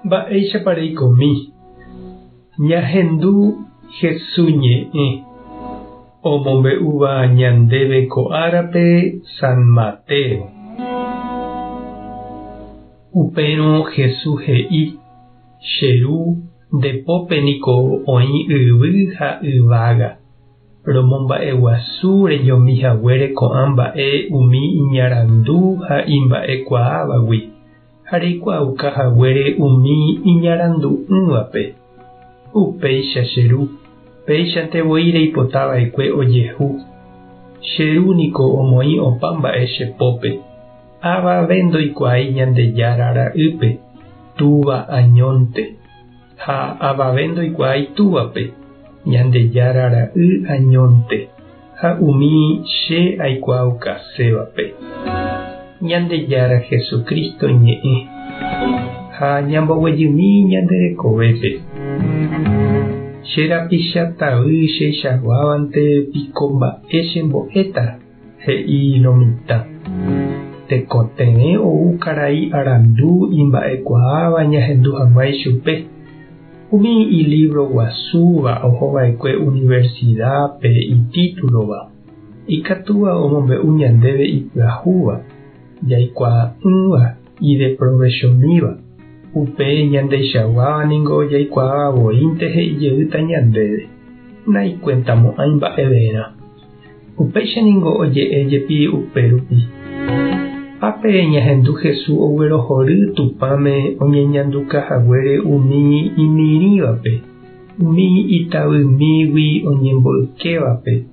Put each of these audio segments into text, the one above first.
Mba'éichapa reikomi? Ñahendu Hesu ñe'ẽ omombe'úva ñandéve ko árape San Mateo. Upérõ Hesu he'i, Che Ru, nde pópe niko oĩ yvy ha yvága. Romomba'eguasu reñomi haguére ko'ã mba'e umi iñarandu ha imba'ekuaávagui, ha reikuaauka haguére umi iñarandu'ỹvape. Upéicha che Ru, péichante voi reipota va'ekue ojehu. Che Ru niko omoĩ opa mba'e che pópe. Avave ndoikuaái Ñandejára Ra'ýpe, Túva añónte. Ha avave ndoikuaái Túvape, Ñandejára Ra'y añónte, ha umi che aikuaaukasévape. Ñandejára Jesucristo ñe'ẽ, ha ñamboguejymi ñande rekovépe. Che rapicha tavy cheichaguávante piko mba'e chembo'éta? He'i lo mitã. Tekotevẽ ou karai arandu imba'ekuaáva ñahendu hag̃ua ichupe. Umi ilívro guasúva ohova'ekue universidápe itítulova, ikatúva omombe'u ñandéve ipyahúva, jaikuaa'ỹva, ideprovechomíva. Upe ñandeichaguáva ningo jaikuaáva voínte he'i jeýta ñandéve, naikuentamo'ãi mba'everã. Upéicha ningo oje'e jepi upérupi. Ápe ñahendu Jesús oguerohory Tupãme oñeñanduka haguére umi imirĩvape, umi itavymígui oñemboykévape,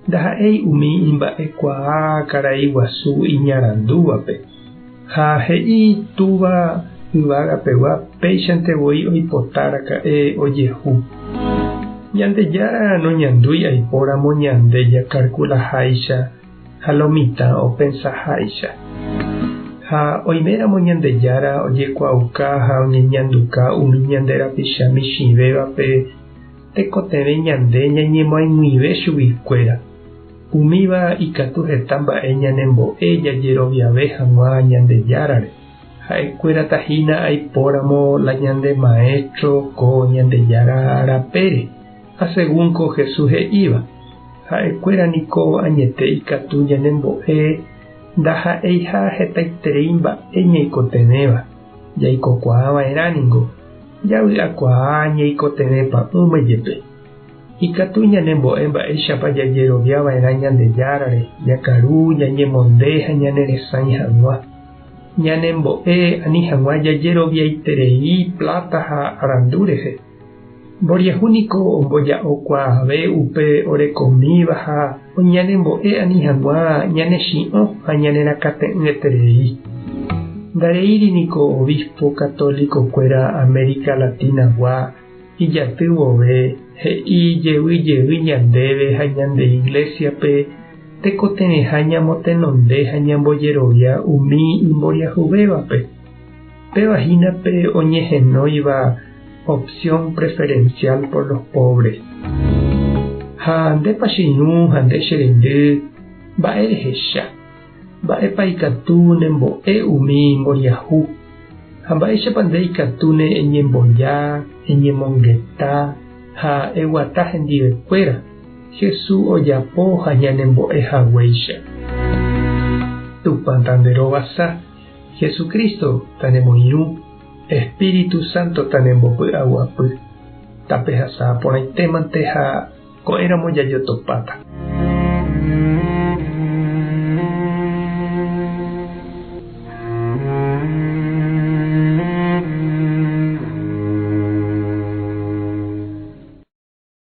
ndaha'éi umi imba'ekuaa karai guasu iñarandúvape. Ha he'i Túva yvágapegua péichante voi oipota raka'e ojehu. Ñandejára noñandúi aipóramo ñande jakarkulaháicha ha lo mitã opensaháicha. Ha oiméramo Ñandejára ojekuaauka ha oñeñanduka umi ñande rapicha michĩvévape, tekotevẽ ñande ñañemoag̃uive chuguikuéra. Umíva ikatu heta mba'e ñanembo'e jajeroviave hag̃ua Ñandejárare. Ha'ekuérata hína aipóramo la ñande maéstro ko Ñandejára rapére, ha según ko Jesús he'íva, ha'ekuéra niko añete ikatu ñanembo'e ndaha'eiha hetaiterei mba'e ñaikotevẽva, jaikokuaa va'erã ningo, javy'akuaa ñaikotevẽ pa'ũme jepe. Ikatu ñanembo'e mba'éichapa jajerovia va'erã Ñandejárare, jakaru, ñañemonde ha ñaneresãi hag̃ua. Ñanembo'e ani hag̃ua jajeroviaiterei pláta ha arandu rehe. Mboriahu niko omboja'okuaave upe orekomíva ha ñanembo'e ani hag̃ua ñanechi'õ ha ñanerakate'ỹeterei. Ndareíri niko obispo católico-kuéra América Latina-gua Ijaty vove, he'i jevy jey ñandéve ha ñande Iglésiape tekotevẽha ñamotenonde ha ñambojerovia umi imboriahuvévape. Péva hína pe oñehenóiva opción preferencial por los pobres. Ha ndépa che irũ ha nde che reindy, mba'e rehecha? Mba'épa ikatu nembo'e umi mboriahu? Ha mba'éichapa nde ikatúne eñemboja, eñemongeta ha eguata hendivekuéra, Jesús ojapo ha ñanembo'e haguéicha? Tupã tanderovasa, Jesucristo tanemoirũ, Espíritu Santo tanembopy'aguapy. Tapehasa porãitémante ha ko'ẽramo jajotopáta.